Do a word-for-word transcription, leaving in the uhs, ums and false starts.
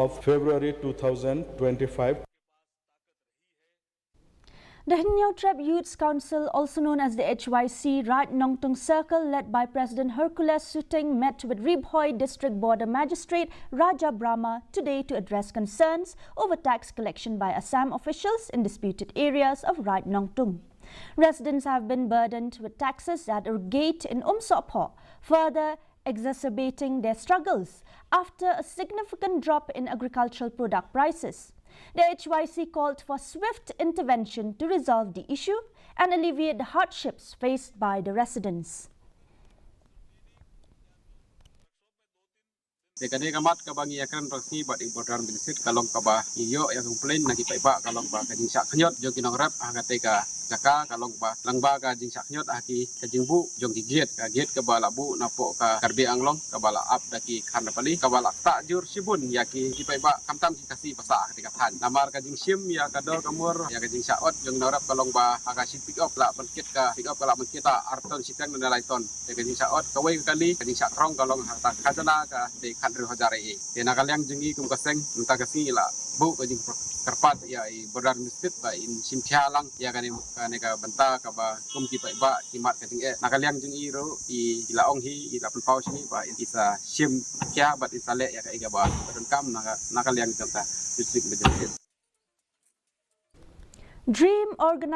of February two thousand twenty-five. The Hynñiewtrep Youths Council, also known as the H Y C, Raid Nongtung Circle, led by President Hercules Suting, met with Ri Bhoi District Border Magistrate Raja Brahma today to address concerns over tax collection by Assam officials in disputed areas of Raid Nongtung. Residents have been burdened with taxes at a gate in Umsohphoh, further exacerbating their struggles after a significant drop in agricultural product prices. The H Y C called for swift intervention to resolve the issue and alleviate the hardships faced by the residents. Te ka dei ka mat kaba ngi ïakren rasi bad i border ministry ka long kaba ngi ïoh ïa complain na ki paidbah ka long ba ka jingshah khñiot jong ki nongrep ha kata ka jaka ka long ba lang ba ka jingshah khñiot ha ki ka jingbuh jong ki gate, ka gate kaba la buh napoh ka Karbi Anglong kaba la ap da ki khan pali kaba la ktah jur shibun ïa ki ki paidbah khamtam ki Khasi ba sah ha kata ka thaiñ. Namar ka jingshim ïa ka dor ka mur ïa ka jingshah ot jong ki nongrep ka long ba ha ka shi pick up la pynkit ka pick up ka la pynkit ta ar ton shiteng ne lai ton. Te ka jingshah ot kawei ka kali ka jingshah trong ka long ha kata ka khajana ka dei khathynriew hajar A A. Te na ka liang jong ngi kum ka seng mynta ka sngi la buh ka jingkyrpad ïa i border ministry ba in shim khia lang ïa kane kane ka bynta kaba kum ki paidbah ki mad ka jingeh. Na ka liang jong ngi ruh i la ong hi i la pynpaw sha ngi ba in sa shim khia bad in sa leh ïa kaei kaba donkam na ka na ka liang jong ka district magistrate. Dream Organization